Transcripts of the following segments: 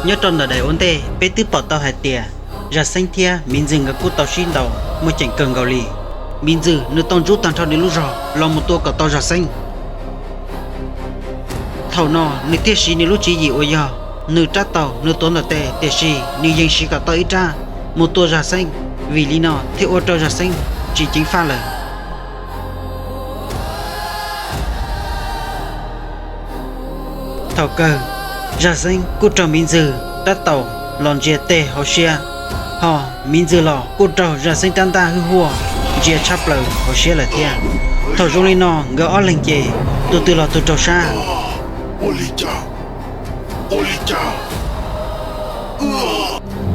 Nyob rau ntawm daim ua ntej peb twb pom tau hais tias Zaj Xeeb thiab Miv Ntxwg nkawd kuj tau sib ntaus muaj ceem kawg nkaus li. Miv Ntxwg nws tau ntsub tag nrho nws lub zog los mus tua kom tau Zaj Xeeb. Thaum no nws thiaj siv nws lub tswv yim uas yog nws rab taus nws tuav ntawm tes, tiam sis nws yeej siv kom tau ib rab mus tua Zaj Xeeb. Vim li no thiaj ua rau Zaj Xeeb tsis ceev faj lawm. Thaum kawg, Zaj Xeeb kuj raug Miv Ntxwg rab taus los ntsia teg hauv siab, ho Miv Ntxwg los kuj raug Zaj Xeeb rab ntaj hwj huaj ntsia tshab plaws hauv siab lawm thiab. Thaum zoo li no nkawd ob leeg ces tus twg los tus raug sab.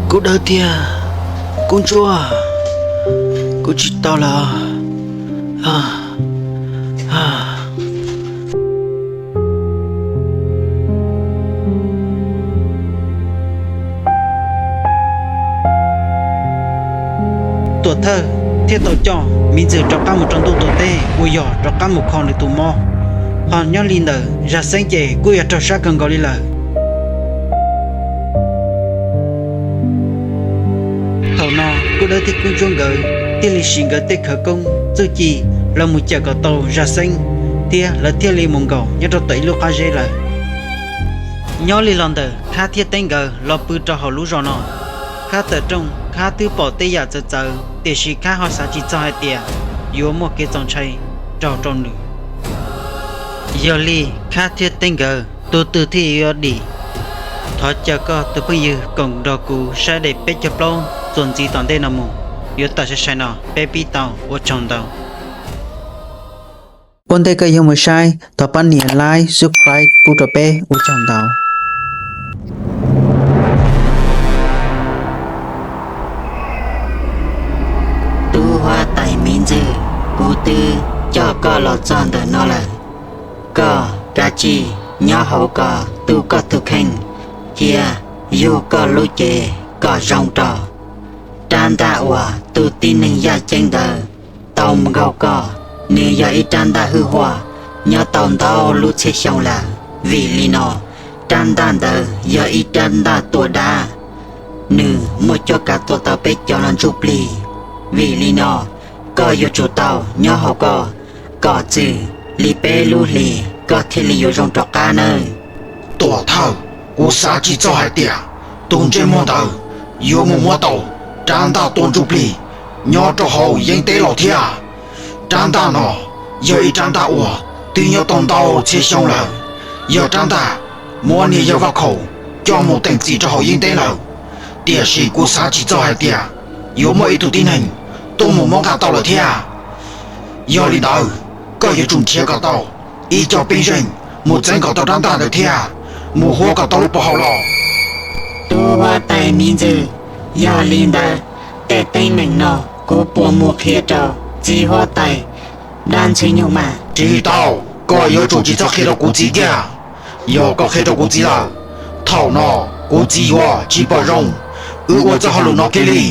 Kuv dawb tiag, Kub Ntsuab, kuv tsis tau lawm. Tuam thawj thiaj tau coj Miv Ntxwg rov qab mus rau ntuj tuam teb uas yog rov qab mus kho nws tus mob. Ho nyob li ntawm Zaj Xeeb ces kuj yog raug sab kawg nkaus li lawm. Thaum no Kub Dawb thiab Kub Ntsuab nkawd thiaj li siv nkawd tej khawv koob txuj ci los mus cawm kom tau Zaj Xeeb, thiab lawv thiaj li mus nkaum nyob rau tom ib lub qab zeb lawm. Nyob li los ntawm Khab thiab Teb nkawd los pw rau hauv lub zos no, Khab tawm rooj Khab twb pom tej yam txawv txawv, tiam sis Khab ho xav tsis txog hais tias yuav muaj kev txaus ntshai raug rau nws. Yog li Khab thiab Teb nkawd tus twg thiaj yuav dim? Thov caw koj tus phooj ywg koom nrog kuv saib daim peb caug plaub txuas ntxiv tom ntej no mus, yuav tawm sai sai no peb pib tau. Ua tsaug ntau. Ua ntej koj yuav mus saib, thov pab nias like, subscribe pub rau peb. Ua tsaug ntau. Tub huab tais Miv Ntxwg, kuv twb coj koj los txog ntawm no lawm, koj kav tsij nyob hauv ko tu koj tus kheej thiab yug koj lub cev kom zoo rau. Rab ntaj uas tus tib neeg yaj ceeb ntawd tau mus nkaug koj, nws yog ib rab ntaj hwj huaj nyob tau ntau lub txhiab xyoo lawm. Vim li no, rab ntaj ntawd yog ib rab ntaj tua dab, nws muaj cuab kav tua tau peb cov los ntsuj plig. Vim li no, koj yuav tsum tau nyob hauv ko kom txwm li peb lub hlis koj thiaj li yuav zoo rov qab nawb. Tuam thawj, kuv xav tsis txog hais tias tus ntsej muag ntawd yuav mus muab tau rab ntaj tua ntsuj plig nyob rau hauv yeeb teb los thiab. Rab ntaj no yog ib rab ntaj uas twb nyob tau ntau txhiab xyoo lawm, yog rab ntaj muab niag yawg Vaj Khaum coj mus teem txim rau hauv yeeb teb lawm. Tiam sis kuv xav tsis txog hais tias yuav muaj ib tug tib neeg tuaj mus muab nqa tau lawm thiab. Yog li ntawd, koj yuav tsum nrhiav kom tau ib co peej zeej mus txeeb kom tau rab ntaj ntawd thiab mus huab kom tau lub pov haum los. Tub huab tais Miv Ntxwg, yog li ntawd tej teeb meem no kuv puas mus qhia rau txiv huab tais dab ntxwg nyoog mas? Tsis tau, koj yuav tsum tsis txhob qhia rau kuv txiv kiag. Yog koj qhia rau kuv txiv lawm, thaum no kuv txiv yuav tsis pom zoo wb ua txoj hauj lwm no kiag li.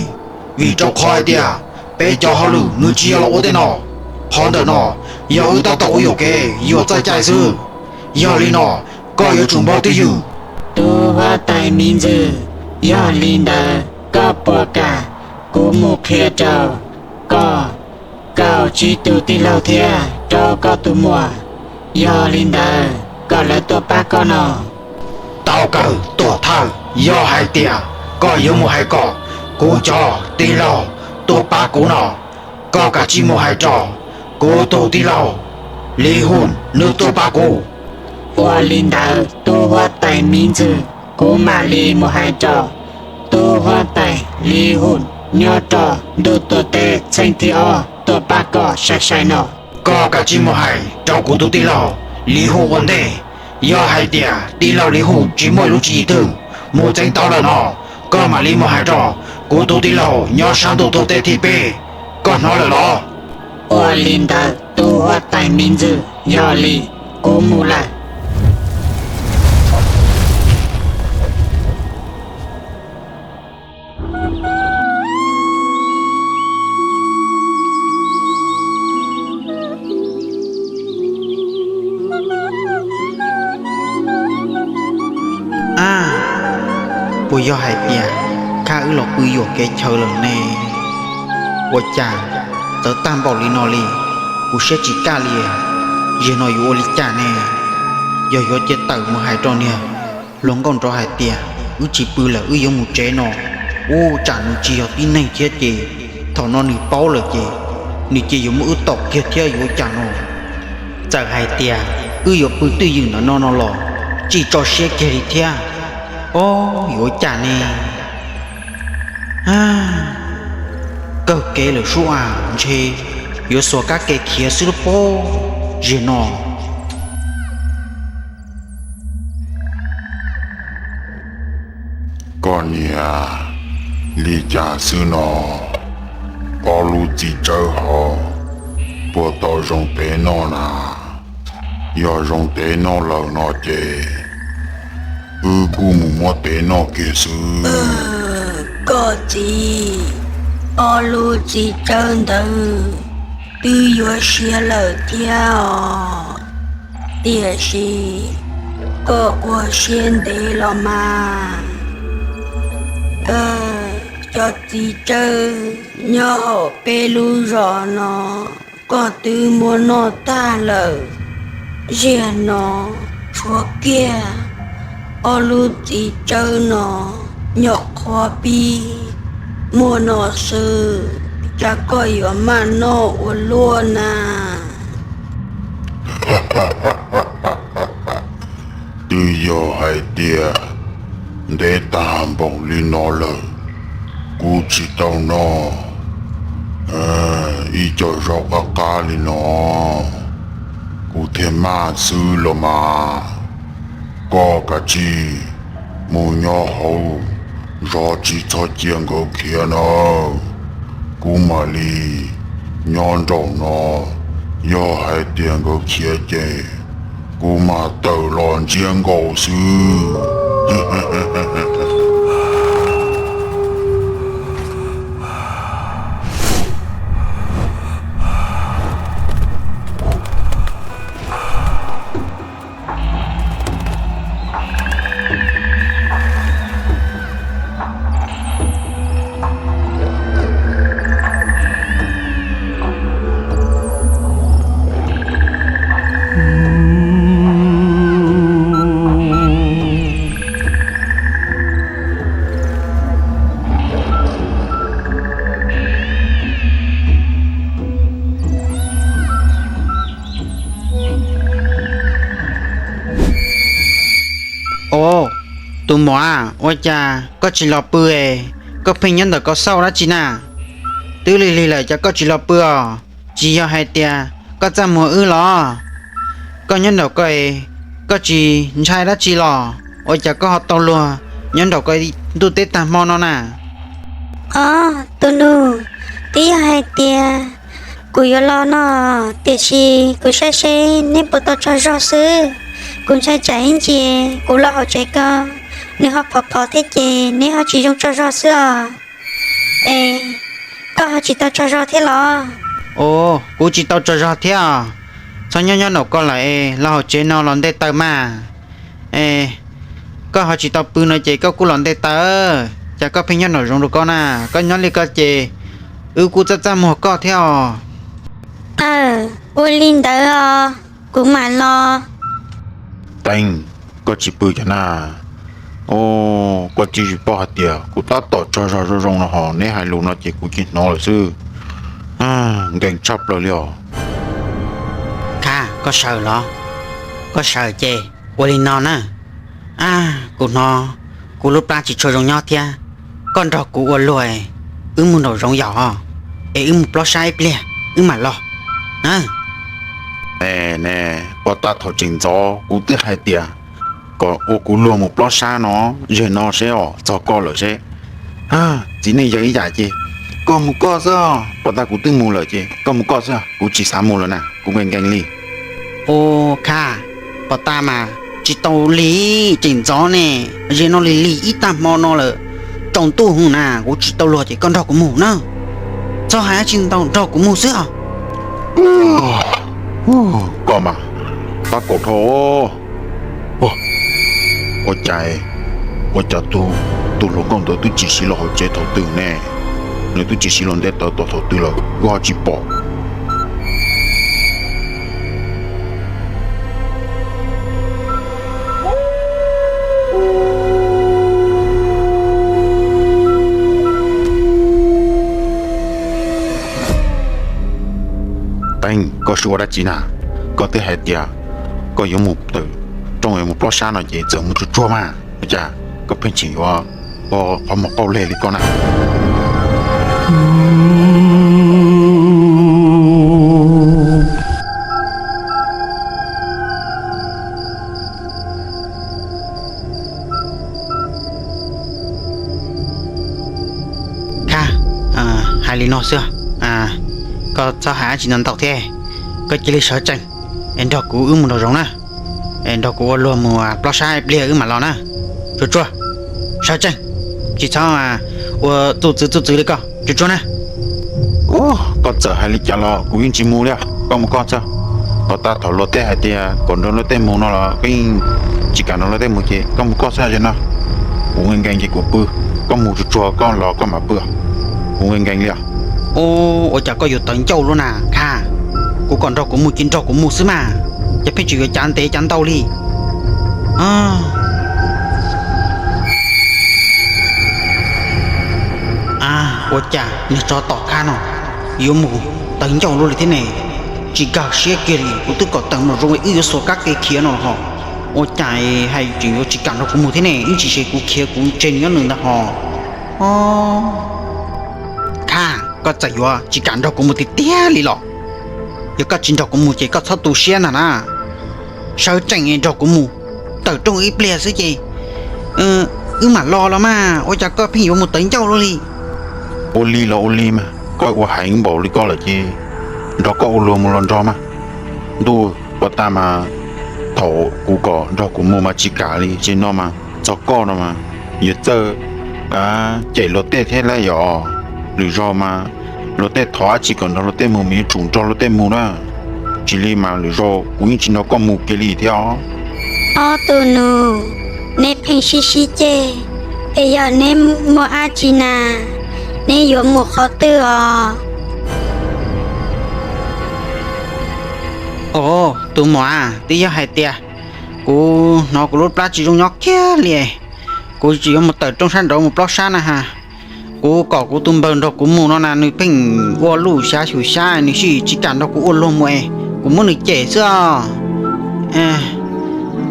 Vim rau qhov hais tias peb cov hauj lwm nws tsis yog los ua tej no. Qhov ntawm no yog wb tab tom ua yuam kev yuam txoj cai xwb. Yog li no, koj yuav tsum npog twj ywm. Tub huab tais Miv Ntxwg, yog li ntawd koj puas kam kuv mus qhia rau koj kaum tsib tus tij laug thiab rau koj tus muam, yog li ntawd kom lawv tuaj pab koj no? Tau kawg tuam thawj, yog hais tias koj yuav mus hais kom kuv cov tij laug tuaj pab kuv no, koj kav tsij mus hais rau kuv tus tij laug Li Huj nws tuaj pab kuv. Ua li ntawd tub huab tais Miv Ntxwg, kuv mam li mus hais rau tub huab tais Li Huj nyob rau ntuj tuam teb txheej thib ob tuaj pab koj sai sai no. Koj kav tsij mus hais rau kuv tus tij laug Li Huj ua ntej. Yog hais tias tij laug Li Huj tsis muaj lub tswv yim twg mus txeeb tau lawm no, koj mam li mus hais rau kuv tus tij laug nyob sab ntuj tuam teb thib peb. Koj hnov lawm los? Ua li ntawd tub huab tais Miv Ntxwg, yog li kuv mus lawm. A, Puas yog hais tias Khab wb los pw yuam kev chaw lawm ne? Ua cas txawv tag npaum li no li? Kuv siab tsis kaj li. Zaum no yuav ua li cas ne? Yog yuav cia tawm mus hais rau niag hluas nkauj nraud hais tias wb tsis pw lawm, wb yuav mus tsev no, ua tsam nws tsis yog tib neeg thiab ces thaum no nws paub lawm ces nws cia yuav muab wb tom kiag thiab yuav ua cas no. Txawm hais tias wb yuav pw twj ywm ntawm no no los tsis tso siab kiag li thiab. Ob, yuav ua cas ne? Kawg kev lawm sub, ntshe yuav xuas kab ke khiav xwb lub pob zig no. Koj niam, li cas xwb no? Ob lub txiv tsawb hauv, puas tau zoo tev noj na? Yog zoo tev noj lawm no ces wb kuj mus muab tev noj kiag xwb. Koj txiv, ob lub txiv tsawb ntawd twb yuav siav lawm thiab os, tiam sis koj ua siab ntev los mas. Cov txiv tsawb nyob hauv peb lub zos no koj twb muab noj tag lawm. Zaum no tshuav kiag ob lub txiv tsawb no nyuam qhuav pib muaj no xwb, cas koj yuav maj noj ua luaj na? Twb yog hais tias ntev tag npaum li no lawm, kuv tsis tau noj ib co zaub qab qab li no, kuv thiaj maj xwb los mas. Koj kav tsij mus nyob hauv zos, tsis txhob cia nkawd khiav nawb. Kuv mam li nyob nraum no, yog hais tias nkawd khiav ces kuv mam tawm los ntsiab nkaus xwb. Os, tus muam, ua cas koj tsis los pw es koj pheej nyob ntawm ko xauj dab tsi na? Twb lig lig lawm cas koj tsis los pw os? Tsis yog hais tias koj txaj muag wb los? Koj nyob nraum ko es koj tsis ntshai dab tsi los? Ua cas koj ho tau luag nyob nraum ko ntuj teb tag hmo no na? Os, tus nus, twb yog hais tias kuv yuav los no, tiam sis kuv saib seb neb puas tau tsaug zog xwb. Kuv ntshai tsam ib ntsis kuv los hauv tsev ko nws ho phov phov thiab ces neb ho tsis zoo tsaug zog xwb os. Es koj ho tsis tau tsaug zog thiab los? Os, kuv tsis tau tsaug zog thiab os. Txhob nyob nyob nraum ko lawm es los hauv tsev no los nte taws mas. Es koj ho tsis tau pw no ces koj kuj los nte taws, cas koj pheej nyob nraum zoov rau koj na? Koj nyob li ko ces wb kuj txaj txaj muag koj thiab os. Aw, ua li ntawd os, kuv mam los. Teeb, koj tsis pw cas na? Os, koj tsis paub hais tias kuv tab tom tsaug zog zoo zoo no ho neb hais lus no ces kuv cia hnov lawm xwb. Nkees tshaj plaws li os. Khab, koj sawv los? Koj sawv ces ua li no na. A, kuv hnov kuv lub plab tsis tshua zoo nyob thiab, koj nrog kuv ua luag, wb mus nraum zoov yom, es wb mus plob sab ib pliag wb mam los. Ne, poj tab, thaum tseem ntxov kuv twb hais tias kom ua kuv luag mus plob sab no, zaum no seb os, txog koj lawm seb. Txiv neej yawg ib yam ces koj mus koj xwb. Poj tab, kuv twb mus lawm ces koj mus koj xwb, kuv tsis xav mus lawm na, kuv nkees nkees li. Ua, Khab, poj tab mas tsis tau lig, tseem ntxov ne, zaum no lig lig ib tag hmo no lawm, tsaus ntuj hwv na, kuv tsis tau luag ces koj nrog kuv mus na. Txhob hais dab tsi ntau, nrog kuv mus xwb os. Koj mas, pab kaum dhau. Ua cas, ua cas tus, Tus hluas nkauj ntawd twb tsis siv los hauv tsev thaum twg ne, nws twb tsis siv los nte taw tom thaum twg lawm koj ho tsis pom? Teeb, koj sib ua dab tsi na? Koj twb hais tias koj yuav mus tawm rooj yuav mus plob sab no ces txawm mus tsuag tsuag mas, ua cas koj pheej tseem yuav qhov muag qauj leg li koj na? Khab, hais li no xwb, koj txhob hais dab tsi ntau ntau thiab, koj cia li sawv tsees es nrog kuv wb mus nraum zoov na, es nrog kuv ua luag mus plob sab ib pliag wb mam los na. Tsuag tsuag, sawv tsees, tsis txhob ua txuj txwv txuj txwv li koj, tsuag tsuag na. Koj txawm hais li cas los kuv yeej tsis mus li, koj mus koj xwb. Tau tag thaum luag tej hais tias kom nrog luag tej mus no los koj yeej tsis kam nrog luag tej mus ces koj mus koj xwb no. Kuv nkees nkees ces kuv pw, koj mus tsuag tsuag koj los koj mam pw, kuv nkees nkees li os. Ua cas koj yuav tawv ncauj luaj na Khab? Kuv kom nrog kuv mus ces nrog kuv mus xwb mas, ces pheej tseem yuav cav ntev cav ntau li. Ua cas niag tsov tom Khab no yuav mus tawv ncauj luaj li thiab ne? Tsis nkag siab kiag li, kuv twb kom tawm nraum zoov wb yuav xuas kab ke khiav no los ho, ua cas hais tseem yuav tsis kam nrog kuv mus thiab ne? Ib tsam ces kuv khiav kuv tseg nws nyob nws ntag ho. Khab, koj txawm yuav tsis kam nrog kuv mus tiag tiag li los? Yog koj tsis nrog kuv mus ces koj txhob tu siab ntag na. Sawv tsees nrog kuv mus, tawm rooj ib pliag xwb ces wb mam los los mas, ua cas koj pheej yuav mus tawv ncauj luaj li? Ua li los ua li mas, koj ua heev npaum li koj lawm ces nrog koj ua luag mus los nrog mas. Ntuj, ua tag mas thaum kuv kom nrog kuv mus mas tsis kam li, ces no mas txog koj no mas yuav txawj cem luag tej thiab lauj yom. Lwm zaug mas luag tej thov dab tsi kom nrog luag tej mus mas yuav tsum nrog luag tej mus na. Tsis li mas lwm zaug kuv yeej tsis nrog koj mus kiag li thiab os. Ob tug nus, neb pheej sib sib ceg, es yog neb muaj dab tsi na? Neb yuav mus qhov twg os? Os, tus muam, twb yog hais tias kuv hnov kuv lub plab tsis zoo nyob kiag li, kuv tseem yuav mus tawm rooj sab nraud mus plob sab na has. Kuv kom kuv tus npawg nrog kuv mus no na nws pheej ua luj xyav xyum xyab, nws tsis kam nrog kuv ua luag mus es kuv muab nws cem xwb os.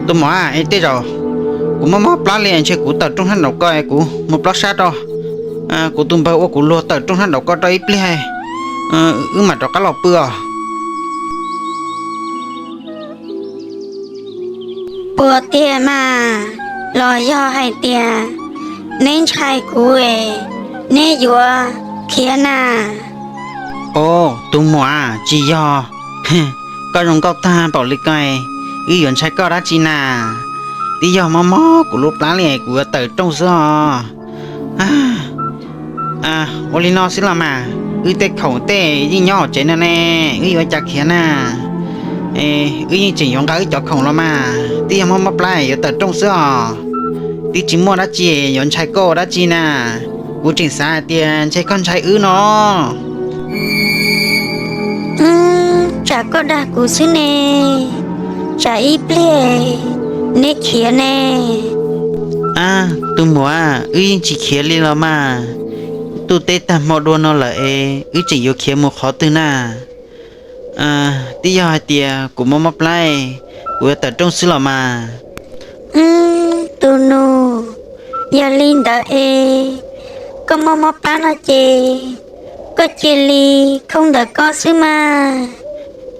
Tus muam, es tej zaum kuv mob mob plab li ntshe kuv tawm rooj sab nraud ko es kuv mus plob sab rau, kuv tus npawg ua kuv luag tawm rooj sab nraud ko rau ib pliag, wb mam rov qab los pw os. Puas tiag mas, los yog hais tias neb ntshai kuv es neb yuav khiav na? Os, tus muam, tsis yog. Koj zoo nkauj tag npaum li ko, wb yuav ntshai koj dab tsi na? Twb yog mob mob kuv lub plab li kuv yuav tawm rooj xwb os. Ua li no xwb los mas, wb tej khoom tej yeej nyob hauv tsev no ne, wb yuav ua cas khiav na? Wb yeej tseem yuav nqa wb cov khoom los mas, twb yog mob mob plab yuav tawm rooj xwb os. Twb tsis muaj dab tsi yuav ntshai koj ua dab tsi na. Kuv tseem xav hais tias ntshe koj ntshai wb no. Tsam koj dag kuv xwb ne, tsam ib pliag neb khiav ne. Ab, tus muam, wb yeej tsis khiav li los mas. Ntuj teb tag hmo dua no lawm es wb tseem yuav khiav mus qhov twg na? Twb yog hais tias kuv mob mob plab, kuv yuav tawm rooj xwb los mas. Tus nus, yog li ntawd es koj mob mob plab no ces koj cia li khooj ntawm koj xwb mas,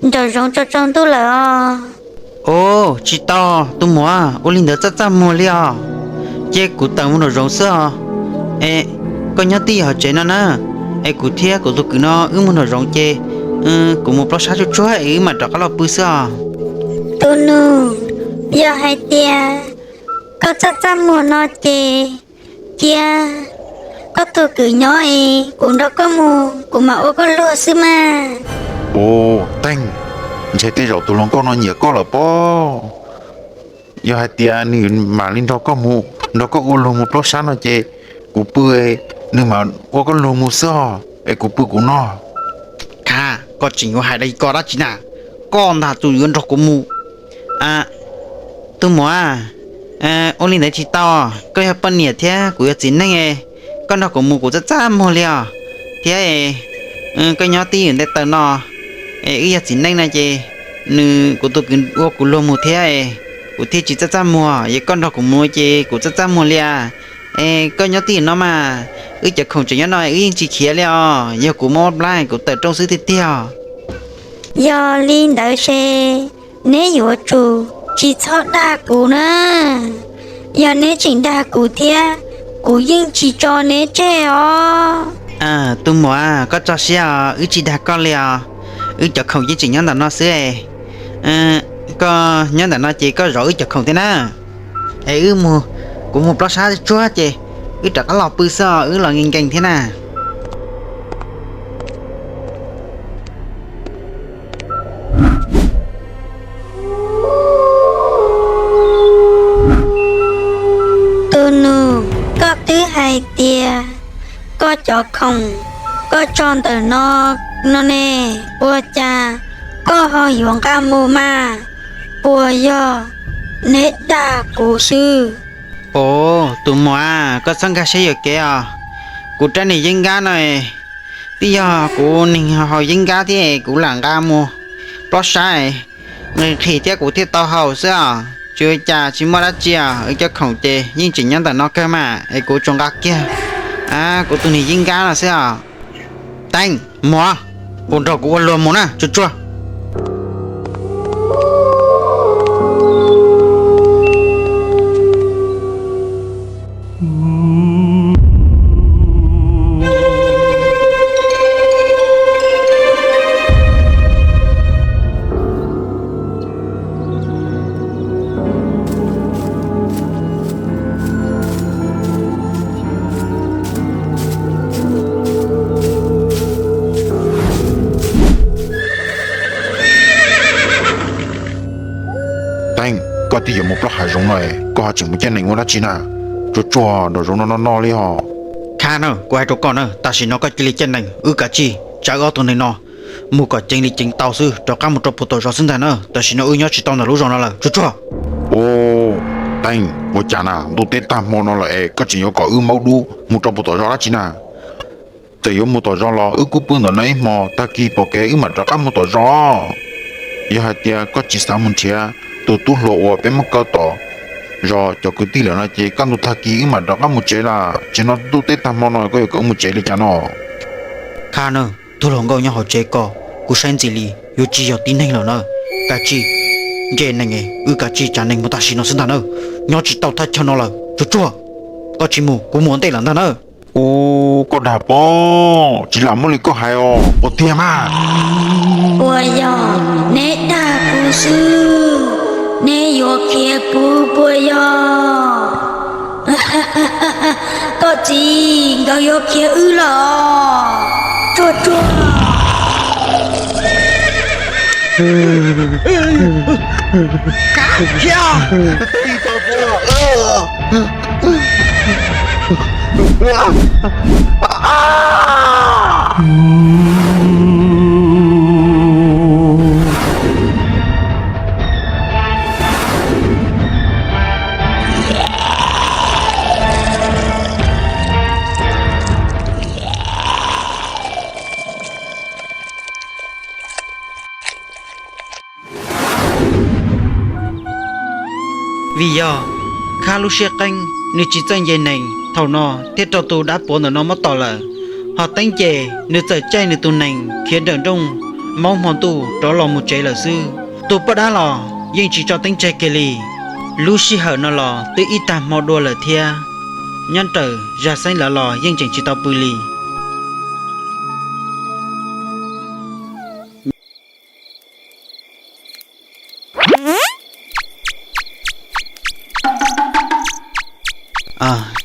nraum zoov tsaus tsaus ntuj lawm os. Os, tsis tau, tus muam, ua li ntawd txaj txaj muag li os. Cia kuv tawm mus nraum zoov xwb os. Es koj nyob twj ywm hauv tsev no na, es kuv thiab kuv tus kwv no wb mus nraum zoov ces kuv mus plob sab tsuag tsuag es wb mam rov qab los pw xwb os. Tus nus, yog hais tias koj txaj txaj muag no ces cia koj tus kwv nyob es kuv nrog koj mus, kuv mam ua koj luag xwb mas. Os, Teeb, ntshe tej zaum tus hluas nkauj no nyiam koj lawm pob. Yog hais tias nws mam li nrog koj mus, nrog koj ua luag mus plaub sab no ces kuv pw, nws mam ua koj luag mus xwb os, es kuv pw kuv no. Khav, koj tseem yuav hais li ko dab tsi na? Koj ntag tus yuav nrog kuv mus. Tus muam, ua li ntawd tsis tau, koj yog poj niam thiab kuv yog txiv neej, koj nrog kuv mus kuv txaj txaj muag li os. Thiab koj nyob twj ywm nte taws no, es wb yog txiv neej no ces nws kuv tus kwv ua kuv luag mus thiab, kuv thiaj tsis txaj txaj muag. Yog koj nrog kuv mus ces kuv txaj txaj muag li as. Es koj nyob twj ywm no mas, wb cov khoom tseem nyob no wb yeej tsis khiav li os. Yog kuv mob mob plab kuv tawm rooj xwb tiag tiag. Yog li ntawd ces neb yuav tsum tsis txhob dag kuv na. Yog neb tseem dag kuv thiab, kuv yeej tsis tso neb tseg os. Tus muam, koj tso siab os, wb tsis dag koj li os. Wb cov khoom yeej tseem nyob ntawm no xwb. Koj nyob ntawm no ces koj zov wb cov khoom thiab na. Es wb mus, kuv mus plob sab tsuag ces wb rov qab los pw xwb os, wb los nkees nkees thiab na. Tus nus, koj twb hais tias koj cov khoom koj tso ntawm no no ne, ua cas koj ho yuav nqa mus mas? Puas yog neb dag kuv xwb? Os, tus muam, koj txhob nkag siab yuam kev os. Kuv rab niag yeeb nkab no, twb yog kuv niag haus yeeb nkab thiab kuv lam nqa mus plob sab, nqhis nqhis thiab kuv thiaj tau haus xwb os. Tsis ua cas, tsis muaj dab tsi os, wb cov khoom ces yeej tseem nyob ntawm no kawg mas, es kuv tsuas nqa kiag kuv tus niag yeeb nkab no xwb os. Teeb, muam, puas nrog kuv ua luag mus na, tsuag tsuag. Teeb, koj twb yuav mus plaub hav zoov no, koj ho tseem mus caij nees ua dab tsi na? Tsuag tsuag nraum zoov no no no li os. Khav na, kuv hais rau koj na, tam sim no koj cia li caij nees, wb kav tsij tsa wb ob tug neeg no mus kom ceev li ceev tau xwb, rov qab mus rau puag tom zos xwb ntag na. Tam sim no wb nyob tsis tau ntawm lub zos no lawm, tsuag tsuag. Ua, Teeb, ua cas na, ntuj teb tag hmo no lawm es koj tseem yuav kom wb maub dub mus rau puag tom zos dab tsi na? Txawm yuav mus tom zos los wb kuj pw ntawm no ib hmo, tag kis pom kev wb mam rov qab mus tom zos. Yog hais tias koj tsis xav mus nrhiav tus tub hluas uas peb muab kaw tom zos cov kwv tij lawm no ces kaj ntug tag kis wb mam rov qab mus tsev lawm. Tseem no ntuj teb tag hmo no koj yuav kom wb mus tsev li cas no? Khav na, tub hluas nkauj nyob hauv tsev ko, kuv saib ntxim li yuav tsis yog tib neeg lawm na. Kav tsij ntse nees, wb kav tsij tsa nees mus tam sim no xwb ntag na. Nyob tsis tau thaj chaw no lawm, tsuag tsuag. Koj tsis mus, kuv mus ua ntej lawm ntag na. Ua, koj dag pob, tsis lam muab li koj hais os, puas tiag mas? Puas yog neb dag kuv xwb, neb yuav khiav kuv puas yog? Koj txiv, nkawd yuav khiav wb lawm os. Tsuag tsuag. Vim yog Khab lub siab qeeb, nws tsis txawj nce nees, thaum no thiaj raug tus dab puav ntawm no muab tom lawm. Ho Teeb ces nws txawm caij nws tus nees khiav nrawm nrooj maub hmo ntuj rov los mus tsev lawm xwb. Tus poj dab los yeej tsis tso Teeb tseg kiag li. Lub sij hawm no los twb ib tag hmo dua lawm thiab, nyob raws zaj xeeb lawv los yeej tseem tsis tau pw li.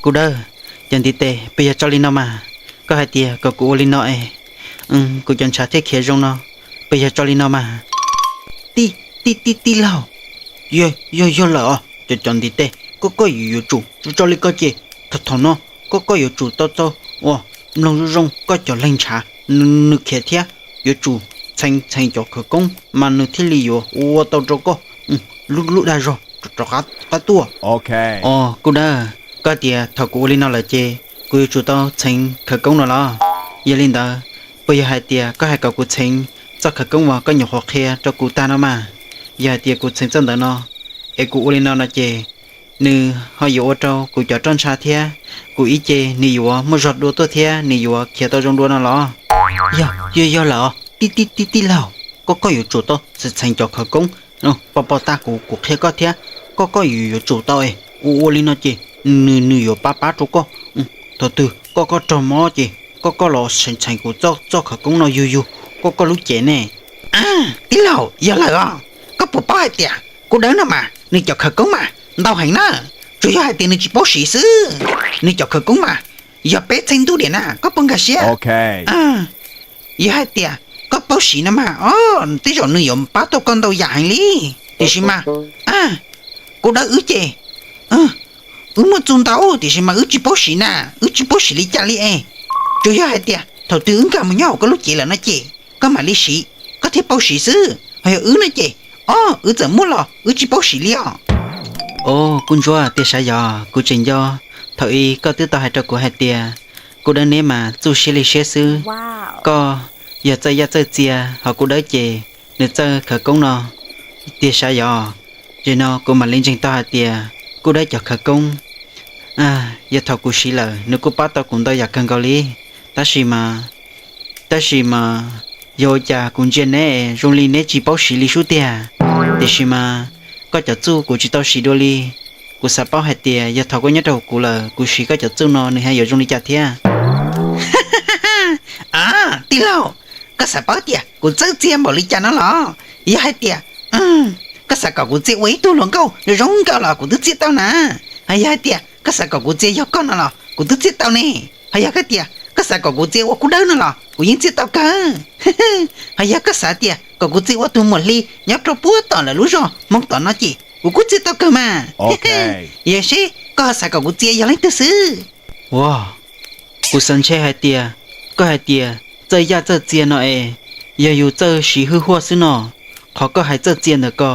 Kuv dawb, cov ntiv tes, puas yog tso li no mas? Koj hais tias kom kuv ua li no es kuv cov ntshav thiaj khiav zoo no, puas yog tso li no mas? Tij, tij, tij, tij laug, yog, yog lawm os, cov, cov ntiv tes, Koj koj yuav yuav tsum tso li koj ces, thaum thaum no koj koj yuav tsum tau txaus uas mloog zoo zoo koj cov leeg ntshav, nws khiav thiab yuav tsum txheev txheev cov khawv koob mas nws thiaj li yuav ua tau rau koj lub lub dag zog rov qab tuaj. Os kuv dawb, koj tias thaum kuv ua li no lawm ces kuv yuav tsum tau txheev khawv koob no los? Yog li ntawd, puas yog hais tias koj hais kom kuv txheev txoj khawv koob uas koj nyuam qhuav qhia rau kuv tag no mas? Yog hais tias kuv txheev txoj ntawd no es kuv ua li no no ces nws ho yuav ua rau kuv cov roj ntsha thiab kuv ib ce nws yuav muaj zog dua tuaj thiab nws yuav khiav tau zoo dua no los? Yog, yog, yog lawm os tij tij tij tij laug, koj koj yuav tsum tau txheev txheev cov khawv koob pos pos tag kuv kuv qhia koj thiab. Koj koj yuav yuav tsum tau es ua ua li no ces nws nws yuav pab pab rau koj. Thaum twg koj koj raug mob ces koj koj los txheev txheev kuv txoj khawv koob no yug yug koj koj lub cev ne. Tij laug, yog lawm os, koj puas paub hais tias kuv dawb no mas nws cov khawv koob mas ntau heev na, tsuas yog hais tias nws tsis paub siv xwb. Nws cov khawv koob mas yog peb txheej ntuj diam na, koj puas nkag siab? Yog hais tias koj paub siv no mas, o, tej zaum nws yuav pab tau koj ntau yam heev li. Tiam sis mas kuv dawb wb ces wb muaj txuj ntau, tiam sis mas wb tsis paub siv na, wb tsis paub siv li cas li es. Tsuas yog hais tias thaum twg wb nkag mus nyob hauv koj lub cev lawm no ces koj mam li siv, koj thiaj paub siv xwb. Ho yog wb no ces, o, wb txawm muaj los wb tsis paub siv li os. Os, kuv ntsuag, tias sav yog kuv tseem nco thaum ub koj twb tau hais rau kuv hais tias kuv dawb neb mas txuj siab li siab xwb. Koj yog txawj yaj txawj txia, ho kuv dawb ces nws txawj khawv koob no. Tias sav yog, ces no kuv mam li ntseeg tau hais tias kuv dawb cov khawv koob, yog thaum kuv siv lawm nws kuj pab tau kuv ntau yam kawg nkaus li. Tab sis mas, tab sis mas, yog ua cas kuv ntsia neb zoo li neb tsis paub siv li sub tiag. Tiam sis mas koj cov txuj kuv tsis tau siv dua li. Kuv xav paub hais tias yog thaum koj nyob rau hauv kuv lawm kuv siv koj cov txuj no nws ho yuav zoo li cas thiab. A, tij laug, koj xav paub tias kuv txawj txia npaum li cas no los? Yog hais tias koj xav kom kuv txia ua ib tug hluas nkauj zoo nkauj los kuv twb txia tau na. Ho yog hais tias koj xav kom kuv txia yog koj no los kuv twb txia tau ne. Ho yog hais tias koj xav kom kuv txia ua kuv dawb no los kuv yeej txia tau kawg. Ho yog koj xav tias kom kuv txia ua tus muam hli nyob rau puag tom lawv lub zos Hmoob tom no ces kuv kuj txia tau kawg mas. Yog seb koj ho xav kom kuv txia yog leej twg xwb? Ua, kuv xav ntshe hais tias koj hais tias txawj yaj txawj txia no es yog yus txawj siv hwj huaj xwb no. Qhov koj hais txawj txia ntawm ko,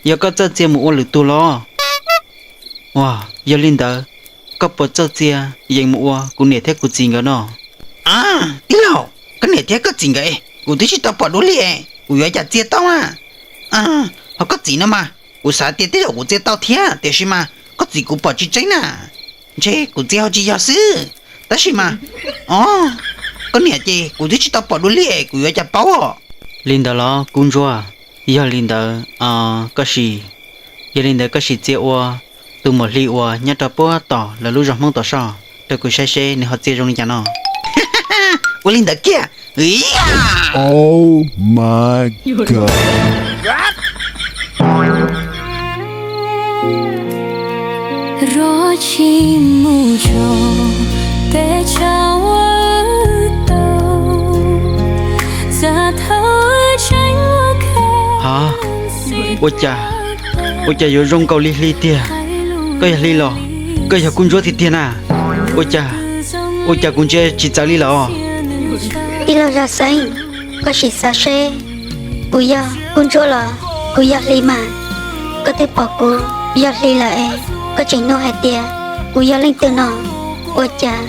yog koj txawj txia mus ua lwm tus los? Ua, yog li ntawd, koj puas txawj txia yees mus ua kuv niam thiab kuv txiv nkawd no? A, tij laug, koj niam thiab koj txiv nkawd kuv twb tsis tau pom dua li es kuv yuav cas txia tau na. Ho koj txiv no mas kuv xav tias tej zaum kuv txia tau thiab, tiam sis mas koj txiv kuv pom tsis tseeb na. Ntshe kuv txia ho tsis yog xwb. Tab sis mas, o, koj niam ces kuv twb tsis tau pom dua li es kuv yuav cas paub os. Li ntawd los kub ntsuab? Yog li ntawd, koj sim, yog li ntawd koj sim txia ua tus muam hli uas nyob rau puag tom lawv lub zos Hmoob tom soj rau kuv saib seb nws ho txia zoo li cas no. Ua li ntawd kiag. Ha, ua cas, ua cas yuav zoo nkaus li hli tiag? Koj yog hli los koj yog kub ntsuab tiag tiag na? Ua cas, ua cas kuv ntsia tsis txawv li lawm os? Tij laug Zaj Xeeb, koj sim xav seb, kuv yog kub ntsuab los kuv yog hli mas? Koj twb pom kuv yog hli lawm es koj tseem nug hais tias kuv yog leej twg no? Ua cas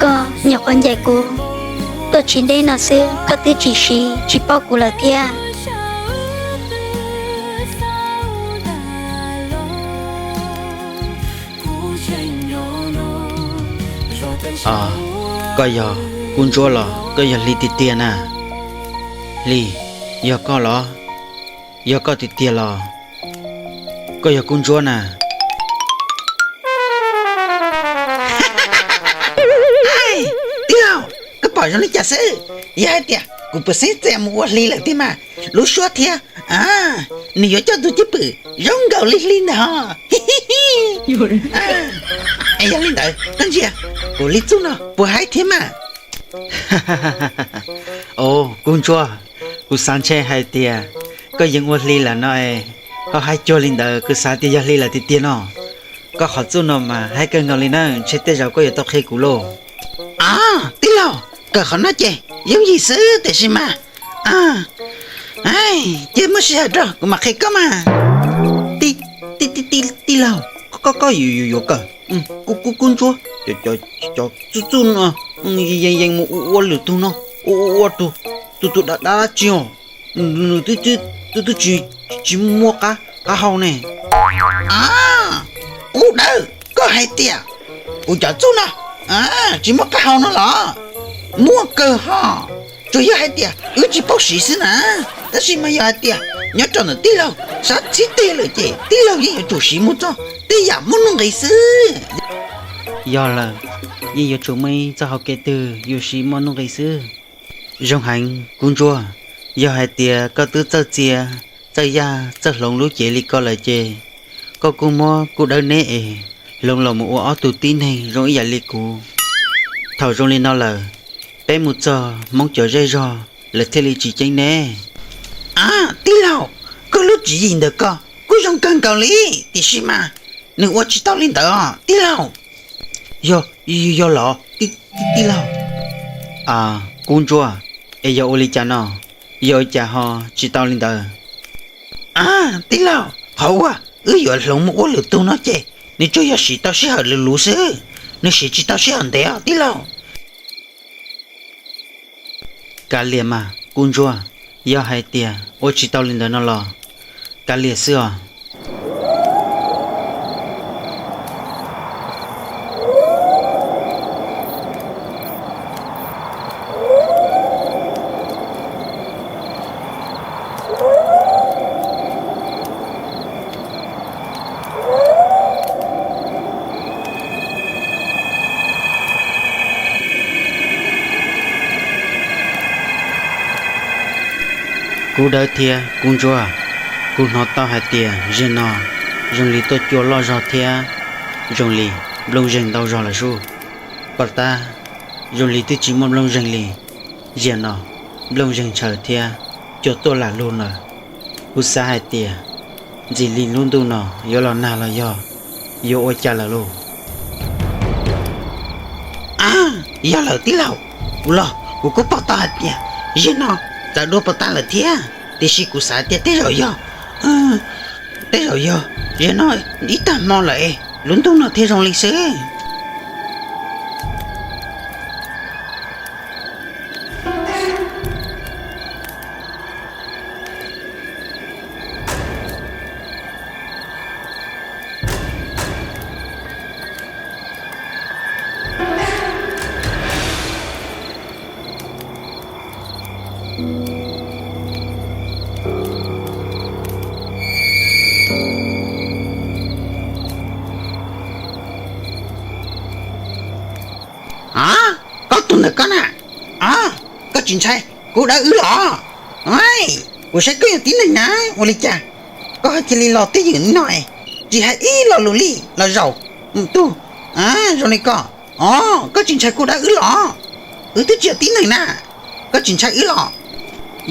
koj nyuam qhuav ncaim kuv tuaj tsis deb no xwb koj twb tsis siv tsis paub kuv lawm thiab? Koj yog kub ntsuab los koj yog hli tiag tiag na? Hli, yog koj los? Yog koj tiag tiag los koj yog kub ntsuab na? Tij laug, koj pom zoo li cas xwb? Yog hais tias kuv puas xeeb txia mus ua hli lawm tiag mas, lub suab thiab nws yuav coj tus cwj pwm zoo nkaus li hli ntag hos. Es yog li ntawd koj ntsia kuv li txuj no puas haib thiab mas? Os, kub ntsuab, kuv xav ntshe hais tias koj yeej ua hli lawm no es, ho haib cuag li ntawd kuv xav tias yog hli lawm tiag tiag no. Koj qhov txuj no mas haib kawg nkaus li na, ntshe tej zaum koj yuav tau qhia kuv lauj. Tij laug, kawm qhov no ces yooj yim xwb tiam sis mas, ces muaj sij hawm rau kuv mam qhia koj mas. Tij laug, koj yuav yuav kawm kub kub ntsuab, cov txuj txuj no yeej yeej mus ua ua lwm tug no, ua ua ua tug, tus tus dab dab tsi os, nws twb twb tsis tsis muaj qab qab hau ne. Kub dawb, koj hais tias kuv cov txuj no tsis muaj qab hau no los? Muaj kawg ho, tsuas yog hais tias wb tsis paub siv xwb na. Tab sis mas yog hais tias nyob rau ntawm tij laug sab txhib teg lawm ces tij laug yeej yuav tsum siv mus txog tej yam muaj nuj nqis xwb. Yog lawm, yeej yuav tsum muaj ib txoj hau kev twg yuav siv muaj nuj nqis xwb. Zoo heev kub ntsuab, yog hais tias koj twb txawj txia, txawj yaj, txawj hloov lub cev li ko lawm ces koj kuj muab kub dawb neb es hloov los mus ua ob tug tib neeg zoo ib yam li kuv. Thaum zoo li no lawm, peb mus txog Hmoob cov zej zog lawv thiaj li tsis ceeb neb. A, tij laug, koj lub tswv yim ntawm ko kuj zoo kawg nkaus li, tiam sis mas nws ua tsis tau li ntawd os tij laug. Yog, yog los tij laug? Kub ntsuab, es yog ua li cas no? Yog ua cas ho tsis tau li ntawd? A, tij laug, qhov uas wb yuav hloov mus ua lwm tug no ces nws tsuas yog siv tau sij hawm luv luv xwb, nws siv tsis tau sij hawm ntev os tij laug. Kav liam mas kub ntsuab, yog hais tias ua tsis tau li ntawd no los kav liam xwb os. Kub dawb thiab kub ntsuab, kuv hnov tau hais tias zaum no zoo li tuaj cua loj zog thiab zoo li nplooj zeeg ntau zog lawm sub. Pov tab zoo li twb tsis muaj nplooj zeeg li. Zaum no nplooj zeeg ntshaw thiab cua tuaj lam lug lawm. Kuv xav hais tias ntxim li lub ntuj no yuav los nag los yog yuav ua cas lawm lauj. A, yog lawm tij laug, kuv los kuv kuj pom tau hais tias zaum no txawv dua pov tab lawm thiab, tiam sis kuv xav tias tej zaum yog, tej zaum yog zaum no ib tag hmo lawm es lub ntuj no thiaj zoo li xwb. A, koj tus ntawm koj na, a, koj tsis ntshai kuv dawb wb los? Kuv saib koj yog tib neeg na, ua li cas koj cia li los twj ywm no, tsis hais ib lo lus li los zaum mus tug zoo li koj? O, koj tsis ntshai kuv dawb wb los? Wb twb tsis yog tib neeg na, koj tsis ntshai wb los?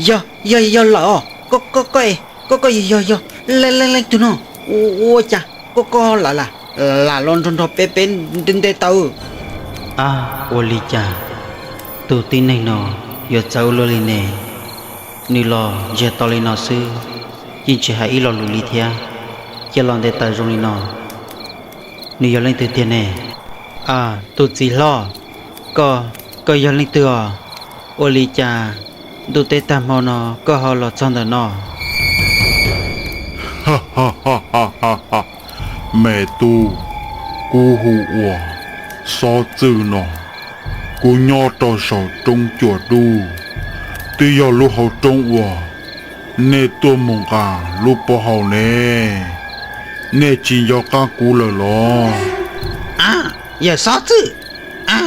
Yog, yog, yog lawm os, koj, koj, koj, koj yog, yog, yog leej, leej, leej twg no? Ua cas koj, koj lam, lam, lam los nrog, nrog peb, peb nte, nte taw? A, ua li cas tus tib neeg no yuav txawv ua luaj li ne? Nws los ntsiag to li no xwb, yeej tsis hais ib lo lus li thiab, cia los nte taw zoo li no. Nws yog leej twg tiag ne? A, tus txiv hlob, koj, koj yog leej twg os? Ua li cas ntuj teb tag hmo no koj ho los txog ntawm no? Me tub, kuv hu ua Xob Txwj no, kuv nyob rau saum roob Cua Dub, twb yog lub hauv roob uas nej tuaj mus nqa lub pob hau ne. Nej tsis nco qab kuv lawm los? A, yawm Xob Txwj, a,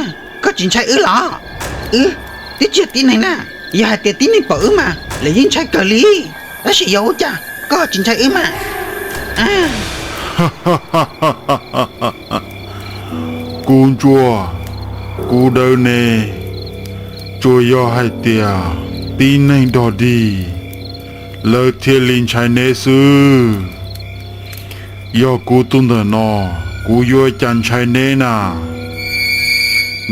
koj tsis ntshai wb los? Wb twb tsis yog tib neeg na, yog hais tias tib neeg pom wb mas lawv yeej ntshai kawg li, tab sis yog ua cas koj tsis ntshai wb mas? Kuv ntsuag, kuv dawb ne, tsuas yog hais tias tib neeg dog dig, lawv thiaj li ntshai neb xwb. Yog kuv tus ntawm no, Kuv yuav cas ntshai neb na?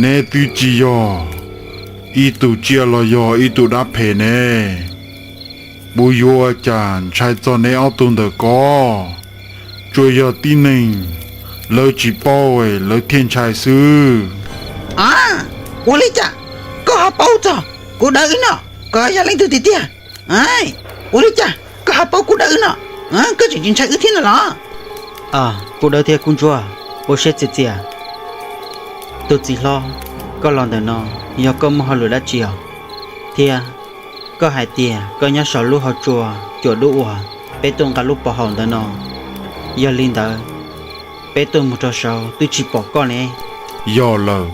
Neb twb tsis yog ib tug tsiaj los yog ib tug dab phem ne. Kuv yuav cas ntshai txog neb ob tug ntawm ko. Tsuas yog tib neeg lawv tsis paub lawv thiaj ntshai xwb. A, ua li cas koj ho paub txog kuv dawb wb no, koj yog leej twg tiag tiag? Ua li cas koj ho paub kuv dawb wb no, koj tseem tsis ntshai wb thiab no los? Kuv dawb thiab kub ntsuab, ua siab txias txias. Tus txiv hlob, koj los ntawm no yog koj muaj hauj lwm dab tsi os? Thiab koj hais tias koj nyob saum lub hauv tsua cuam dub uas peb tuaj nqa lub pov haum ntawd no, yog li ntawd peb tuaj mus rau saud twb tsis pom koj ne. Yog lawm,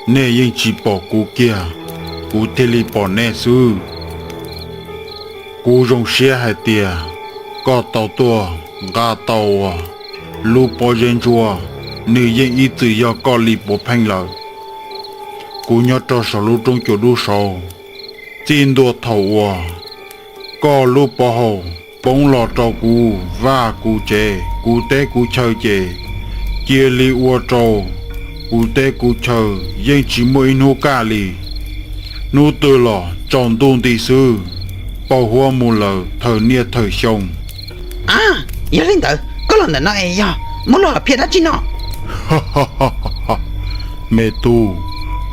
nej yeej tsis pom kuv kiag, kuv thiaj li pom nej xwb. Kuv zoo siab hais tias koj tau tuaj nqa tau uas lub pob zeb ntsuab, nws yeej ib txwm yog koj li puav pheej lawm. Kuv nyob rau saum lub roob cuam dub saud, txij ntua thaum uas koj lub pov haum poob los rau kuv vaj kuv tsev kuv teb kuv chaw ces cia li ua rau kuv teb kuv chaw yeej tsis muaj ib hnub kaj li. Hnub twg los tsaus ntuj nti xwb, paug huab mus lawm thawm niaj thawm xyoo. A, yog li ntawd koj los ntawm no es yog muaj lub hom phiaj dab tsi no? Me tub,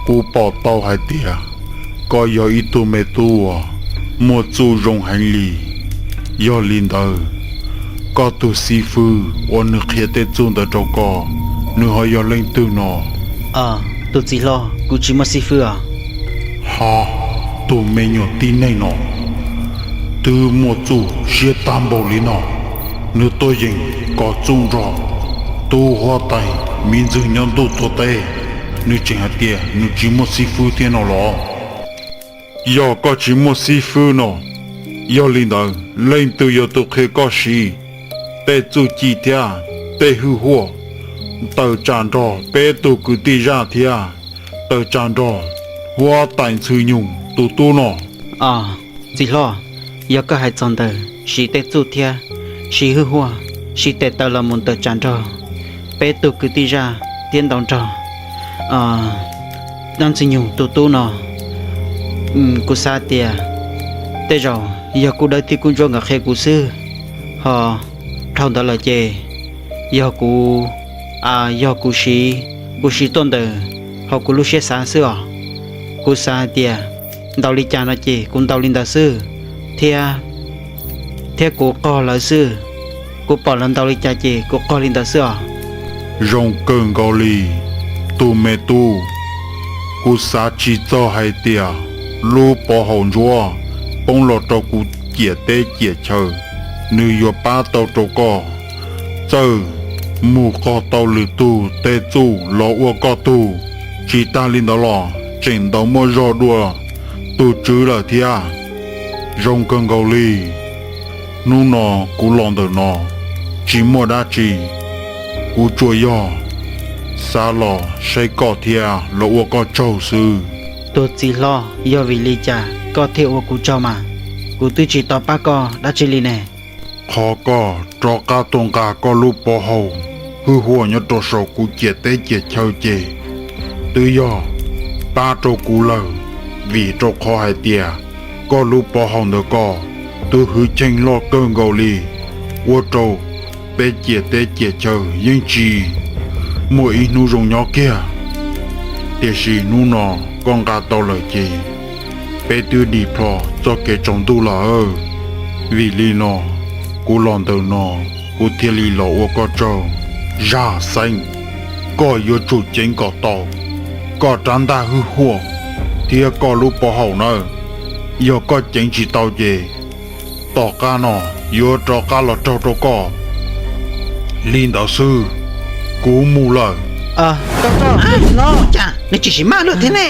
kuv pom tau hais tias koj yog ib tug me tub uas muaj txuj zoo heev li. Yog li ntawd, koj tus xib fwb uas nws qhia tej txuj ntawd rau koj, nws ho yog leej twg no? Tus txiv hlob, kuv tsis muaj xib fwb os. Ha, tus me nyuam tib neeg no twb muaj txuj siab tag npaum li no, nws tuaj yeem kov txuj nrog tub huab tais miv ntxwg nyob ntuj tuag teb, nws tseem hais tias nws tsis muaj xib fwb thiab no los? Yog koj tsis muaj xib fwb no, yog li ntawd leej twg yog tus qhia koj siv tej txuj ci thiab tej hwj huaj tawm tsam nrog peb tug kwv tij zaj thiab tawm tsam nrog huab tais Ntxhw Nyoog tus tub no? Txiv hlob, yog koj hais txog ntawm siv tej txuj thiab siv hwj huaj, siv tes taw los mus tawm tsam nrog peb tug kwv tij zaj thiab ntaus nrog Ntxhw Nyoog tus tub no, kuv xav tias tej zaum yog kuv dawb thiab kuv ntsuab nkawd qhia kuv xwb. Ho dhau ntawd lawm ces yog kuv, yog kuv siv, kuv siv tuaj ntawm hauv kuv lub siab xav xwb os. Kuv xav hais tias ntaus li cas no ces kuv ntaus li ntawd xwb, thiab, thiab kuv qog lawv xwb. Kuv pom lawv ntaus li cas ces kuv qog li ntawd xwb os. Zoo kawg nkaus li, tus me tub. Kuv xav tsis txog hais tias lub pov haum ntsuab poob los rau kuv ciam teb ciam chaw, nws yuav pab tau rau koj. Txawm mus qog tau lwm tug tej txuj los ua koj tug, tsis tag li ntawd los tseem ntaus muaj zog dua tus tswv lawm thiab. Zoo kawg nkaus li. Hnub no kuv los ntawm no tsis muaj dab tsi, kuv tsuas yog xav los saib koj thiab los ua koj tsaug xwb. Tus txiv hlob, yog vim li cas koj thiaj ua kuv tsaug mas? Kuv twb tsis tau pab koj dab tsi li ne. Qhov koj rov qab tuaj nqa koj lub pov haum hwj huaj nyob rau saum kuv ciam teb ciam chaw ces twb yog pab rau kuv lawm, vim rau qhov hais tias koj lub pov haum ntawm koj twb hwj chim loj kawg nkaus li, ua rau peb ciam teb ciam chaw yeej tsis muaj ib hnub zoo nyob kiag. Tiam sis hnub no koj nqa tau lawm ces peb twb dim plho txoj kev tsaus ntuj lawm. Vim li no, kuv los ntawm no kuv thiaj li los ua koj tsaug. Zaj Xeeb, koj yuav tsum ceev kom tau koj rab ntaj hwj huaj thiab koj lub pov haum nawb. Yog koj ceev tsis tau ces tom qab no yuav rov qab los raug rau koj. Li ntawd xwb, kuv mus lawm. Cas nws tsis sim maj luaj thiab ne?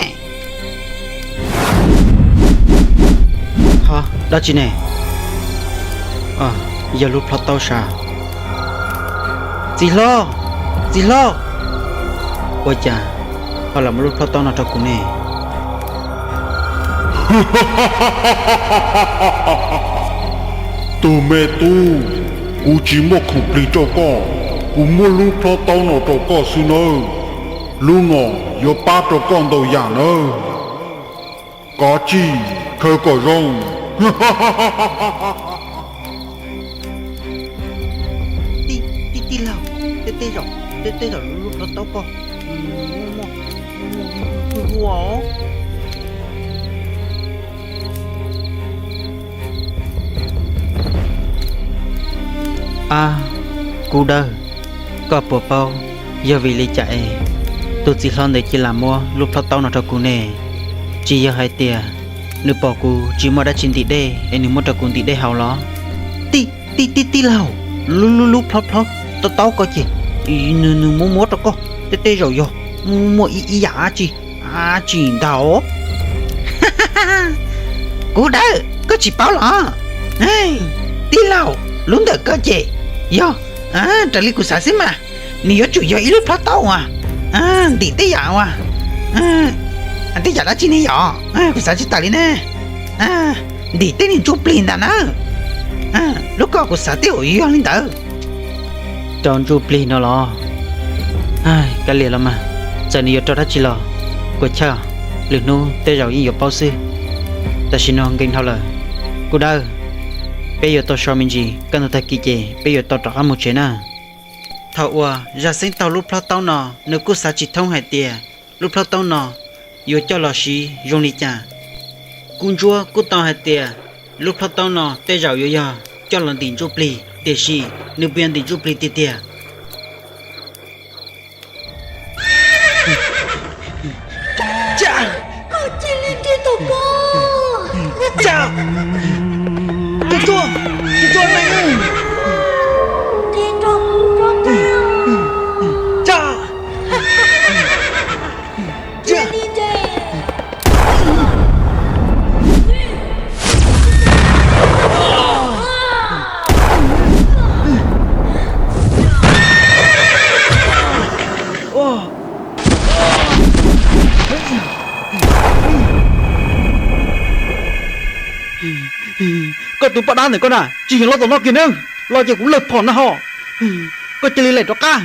Ho dab tsi ne? Yog lub plhob taub sav. Txiv hlob, txiv hlob, ua cas ho lam muaj lub plhob taub no rau kuv ne? Tus me tub, kuv tsis muaj khoom plig rau koj. Kuv muab lub plhob taub no rau koj xwb nawb. Lub no yuav pab rau koj ntau yam nawb. Kav tsij khaws kom zoo. Tij, tij laug, tej zaum, tej zaum lub plhob taub ko muaj, muaj hwj huam os. Ab, Kub Dawb, koj puas paub yog vim li cas es tus txiv hlob ntawd cia li muab lub plhob taub no rau kuv ne? Tsis yog hais tias nws pom kuv tsis muaj dab tsi ntim dej es nws muab rau kuv ntim dej haus los? Tij, tij, tij, tij laug, lub, lub, lub plhob, plhob taub, taub ko ces nws, nws muab muab rau koj, tej, tej zaum yog muaj ib, ib yam dab tsi, dab tsi ntag. Kub Dawb, koj tsis paub los? Tij laug, lub ntawm ko ces yog, raws li kuv xav xwb mas, nws yuav tsum yog ib lub plhob taub uas ntim tej yam uas, tej yam dab tsi ne yom? Kuv xav tsis tawm li ne. Ntim tej niag ntsuj plig ntag na. Lub ko kuv xav tej zaum yog li ntawd. Rau ntsuj plig no los? Kav liam los mas, txawm nws yuav rau dab tsi los, kuv chawj, lwm hnub tej zaum yeej yuav paub xwb. Tam sim no nkees dhau lawm, Kub Dawb, peb yuav tau so me ntsis, kaj ntug tag kis ces peb yuav tau rov qab mus tsev na. Thaum uas Zaj Xeeb taug lub plhob taub no, nws kuj xav tsis thoob hais tias lub plhob taub no yuav coj los siv zoo li cas. Kub Ntsuab kuj tau hais tias lub plhob taub no tej zaum yuav yog coj los ntim ntsuj plig, tiam sis nws puas yog ntim ntsuj plig tiag tiag? Koj cia li nrhiav tau koj. Tus Ntsuab, Tus Ntsuab, nrhiav nrog kuv rov qab. Cia li nrhiav. Koj tus poj dab ntawm koj na, tsis yeem los tom no kiag nawb, los ces kuv lawg phom na ho. Koj cia li lem rov qab.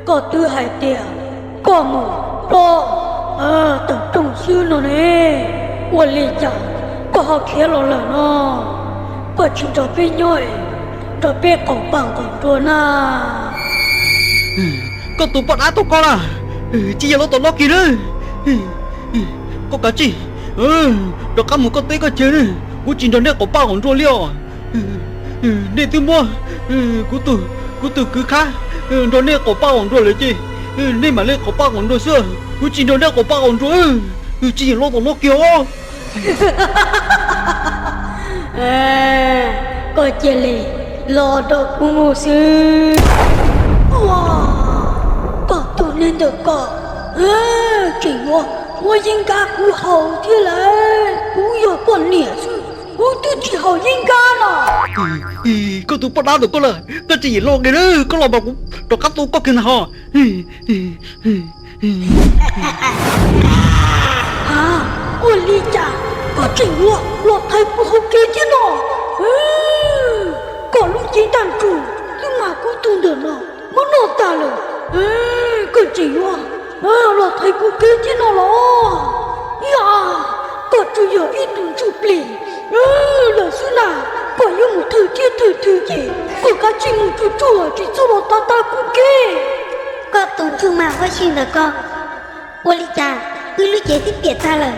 Koj twb hais tias koj mus plob tawm rooj xwb no ne, ua li cas koj ho khiav los lawm no? Koj tsis nrog peb nyob es nrog peb qaum paj qaum nruas na. Koj tus poj dab tau koj na, tsis yog los tom no kiag na. Koj kav tsij rov qab mus koj teb koj chaw na, kuv tsis nrog nej qaum paj qaum nruas li os. Nej twb muab kuv tus, kuv tus kwv Khab nrog nej qaum paj qaum nruas lawm ces nej mam li qaum paj qaum nruas xwb, kuv tsis nrog nej qaum paj qaum nruas. Tsis yeem los tom no kiag os. Koj cia li los nrog kuv mus xwb. Koj tus neeg ntawm koj tseem yuav muab yeeb nkab kuv haus thiab lawm. Kuv yog poj niam xwb, kuv twb tsis haus yeeb nkab no. Koj tus poj dab ntawm koj lawm, koj tsis yeem los kiag na, koj los mas kuv rov qab tua koj kiag ntag ho. Ua li cas koj tseem yuav los thaiv kuv hauv kev thiab no? Koj lub cev tag nrus twb mag kuv tus ntawm no muab noj tag lawm, koj tseem yuav los thaiv kuv kev thiab no los? Yog koj tsuas yog ib tug ntsuj plig lawm xwb na, koj yuav mus thwj thiab thwj thwj ces koj kav tsij mus tsuag tsuag tsis txhob los tav tag kuv kev. Koj tus ntsuj mas huab si ntawm koj, ua li cas wb lub cev twb piam tag lawm,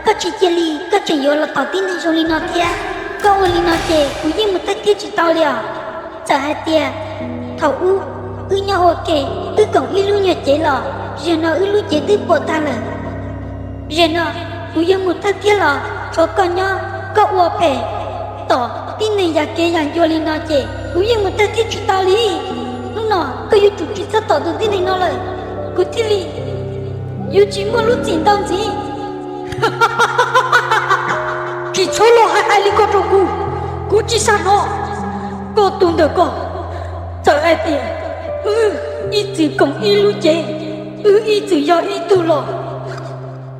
koj tsis cia li koj tseem yuav los tom tib neeg zoo li no thiab. Koj ua li no ces kuv yeej mus thawj thiab tsis tau li os. Txawm hais tias thaum ub wb nyob ua ke, wb koom ib lub nyuag cev los, zaum no wb lub cev twb puas tag lawm. Zaum no kuv yuav mus thawj thiab los tshuav koj nyob, koj ua phem tom tib neeg yam kev yam ncua li no ces kuv yeej mus thawj thiab tsis tau li. Hnub no koj yuav tsum tsis txhob tom tus tib neeg no lawm, kuv thiaj li yuav tsis muaj lub txim ntau ntxiv. Tsis txhob los hais hais li ko rau kuv, kuv tsis xav hnov koj tus ntawm koj. Txawm hais tias wb ib txwm koom ib lub cev, wb ib txwm yog ib tug los,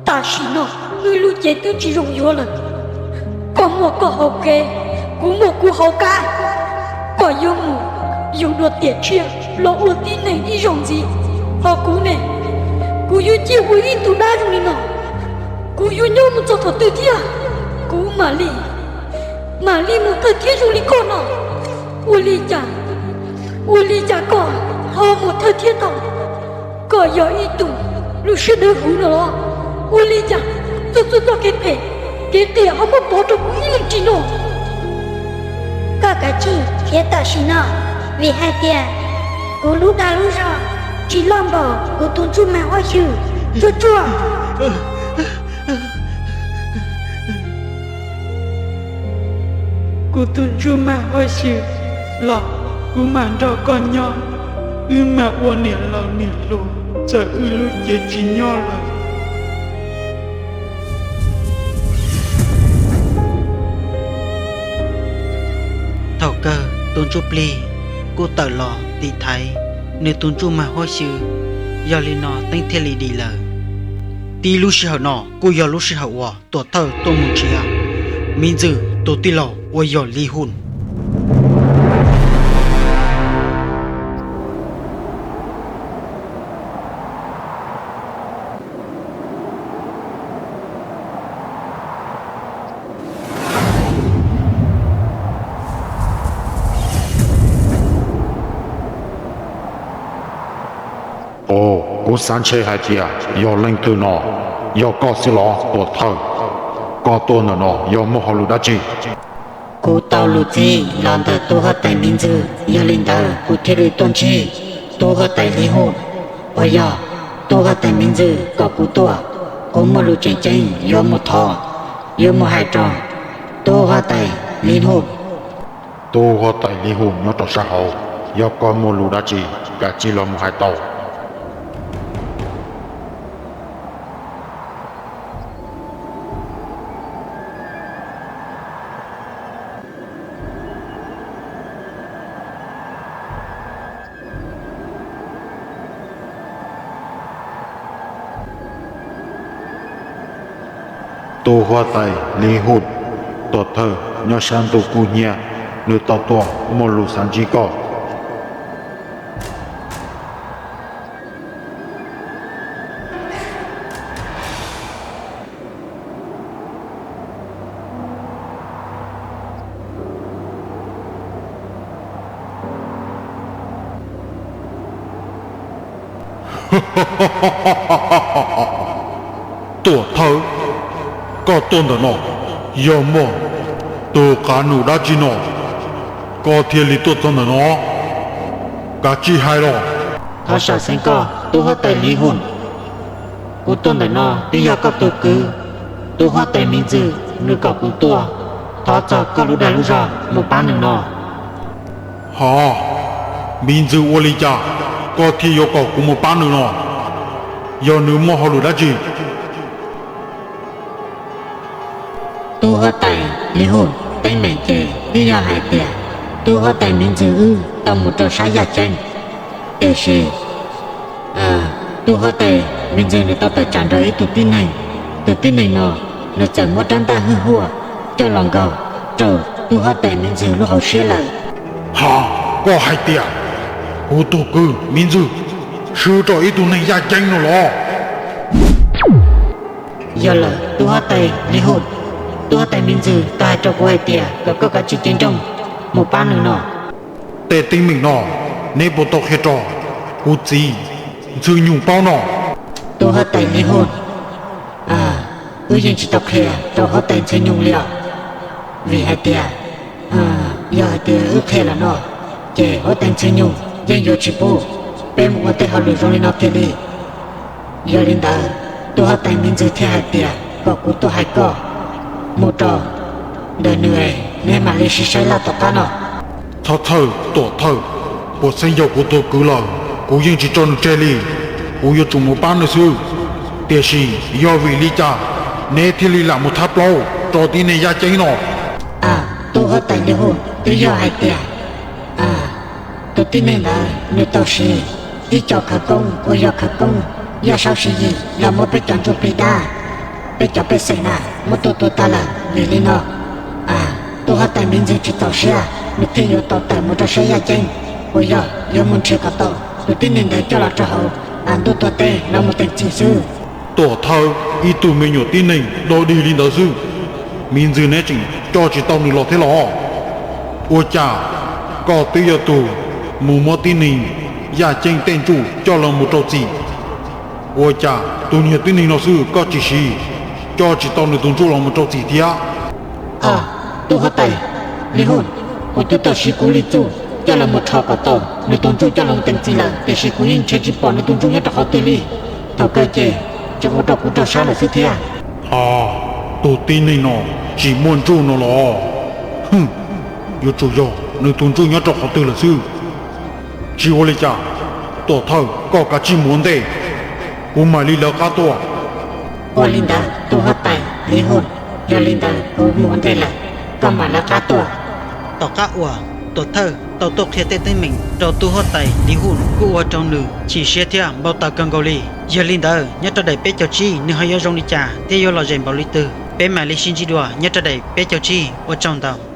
tam sim no wb lub cev twb tsis zoo yuav lawm. Koj muaj koj hauv kev, kuv muaj kuv hauv kab, koj yuav mus yug dua tiam tshiab los ua tib neeg ib zaug ntxiv. Ho kuv ne, kuv yuav ciaj ua ib tug dab zoo li no, kuv yuav nyob mus txog thaum twg thiab? Kuv mam li, mam li mus thawj thiab zoo li koj no. Ua li cas, ua li cas koj ho mus thawj thiab tau? Koj yog ib tug lub siab dawb huv no los? Ua li cas txhua txhua txoj kev phem, kev qias ho muab pov rau kuv ib leej tsis no? Koj kav tsij khiav tam sim no, vim hais tias kuv lub dag lub zog tsis loj npaum kuv tus ntsuj mag huab xyw. Tsuag tsuag. Kuv tus ntsuj mag huab xyw los, kuv mam nrog koj nyob, wb mam ua niam laus niam hluas txawm wb lub cev tsis nyob lawm. Thaum kawg tus ntsuj plig kuj tawm los tiv thaiv nws tus ntsuj mag huab xyw. Yog li no teeb thiaj li dim lawm. Tib lub sij hawm no kuj yog lub sij hawm uas tuam thawj tuaj mus nrhiav Miv Ntxwm tus tij laug uas yog Li Huj. Os, kuv xav ntshe hais tias yog leej twg no, yog koj xwb los tuam thawj? Koj tuaj ntawm no yog muaj hauj lwm dab tsi? Kuv tau lus txib los ntawm tus huab tais Miv Ntxwm, yog li ntawd kuv thiaj li tuaj ntsib tus huab tais Li Huj. Uas yog tus huab tais Miv Ntxwm kom kuv tuaj, kuv muaj lus tseem ceeb yuav mus thov, yuav mus hais rau tus huab tais Li Huj. Tus huab tais Li Huj nyob rau sab hauv, yog koj muaj lus dab tsi, kav tsij los mus hais tau. Tus huab tais Li Huj, tuam thawj nyob sab ntuj kub hnyiab, nws tau tuaj muaj lus xav ntsib koj. Tuam thawj, koj tuaj ntawm no yog muaj tus qav num dab tsi no koj thiaj li tuaj txog ntawm no? Kav tsij hais los. Thov sam xeeb koj tus huab tais Li Huj. Kuv tuaj ntawm no twb yog koj tus kwv, tus huab tais Miv Ntxwm nws kom kuv tuaj thov txog koj lub dag lub zog mus pab nws no. Ho, Miv Ntxwm ua li cas koj thiaj yuav kom kuv mus pab nws no? Yog nws muaj hauj lwm dab tsi? Tus huab tais Li Huj, teeb meem ces twb yog hais tias tus huab tais Miv Ntxwm wb tau mus rau sab yaj ceeb, tiam sis tus huab tais Miv Ntxwm nws tau tawm tsam nrog ib tug tib neeg. Tus tib neeg no nws txawm muab rab ntaj hwj huaj coj los nkaug rau tus huab tais Miv Ntxwm lub hauv siab lawm. Ha, koj hais tias kuv tus kwv Miv Ntxwm swb rau ib tug neeg yaj ceeb no los? Yog lawm tus huab tais Li Huj, tus huab tais Miv Ntxwm tau hais rau kuv hais tias kom koj kav tsij cev nrooj mus pab nws no. Tej teeb meem no neb puas tau qhia rau kuv txiv Ntxhw Nyoog paub no? Tus huab tais Li Huj, wb yeej tsis tau qhia rau huab tais Ntxhw Nyoog li os, vim hais tias yog hais tias wb qhia lawm no ces huab tais Ntxhw Nyoog yeej yuav tsis pub peb mus ua tej hauj lwm zoo li no kiag li. Yog li ntawd, tus huab tais Miv Ntxwm thiaj hais tias kom kuv tuaj hais koj mus rau ntawm nws, neb mam li sib saib laj tom qab no. Thawj thawj, tuam thawj, puas xeeb yog kuv tus kwv lawm kuv yeej tsis tso nws tseg li, kuv yuav tsum mus pab nws xwb. Tiam sis yog vim li cas neb thiaj li lam mus thab plaub rau tib neeg yaj ceeb no? Tus huab tais Li Huj, twb yog hais tias tus tib neeg ntawd nws tau siv ib co khawv koob uas yog khawv koob yaj saub siv yim los muab peb cov ntsuj plig dab, peb cov pej xeem na muab tua tuag tag lawm. Vim li no Tus huab tais me ntxwg tsis txaus siab, nws thiaj yuav tau tawm mus rau sab yaj ceeb, uas yog yuav mus nrhiav kom tau tus tib neeg ntawd coj los rau hauv ntuj tuag teb los mus teem txim xwb. Tuam thawj, ib tug me nyuam tib neeg dog dig li ntawd xwb, me ntxwg neb tseem coj tsis tau nws los thiab los? Ua cas koj twb yog tus mus muab tib neeg yaj ceeb tej ntsuj coj los mus rau txim? Ua cas tus niag tib neeg no xwb koj tsis siv, coj tsis tau nws tus ntsuj los mus rau txim thiab? Aw, tus huab tais Li Huj, kuv twb tau siv kuv lij txuj coj los mus rho kom tau nws tus ntsuj coj los mus teem txim lawm, tiam sis kuv yeej nrhiav tsis pom nws tus ntsuj nyob rau qhov twg li. Thaum kawg ces tseem ua rau kuv raug sab lawm xwb thiab. Ha, tus tib neeg no tsis muaj ntsuj no los? Hwm, yuav tsum yog nws tus ntsuj nyob rau qhov twg lawm xwb. Tsis ua li cas, tuam thawj koj kav tsij mus ua ntej, kuv mam li lawv qab tuaj. Ua li ntawd tus huab tais Li Huj, yog li ntawd kuv mus ua ntej lawm, koj mam lawv qab tuaj. Tom qab uas tuam thawj tau tuaj qhia tej teeb meem rau tus huab tais Li Huj kuj ua rau nws chim siab thiab npau taws kawg nkaus li. Yog li ntawd nyob rau daim peb caug tsib nws ho yuav zoo li cas thiab yuav lom zem npaum li twg, peb mam li sib ntsib dua nyob rau daim peb caug tsib, ua tsaug ntau.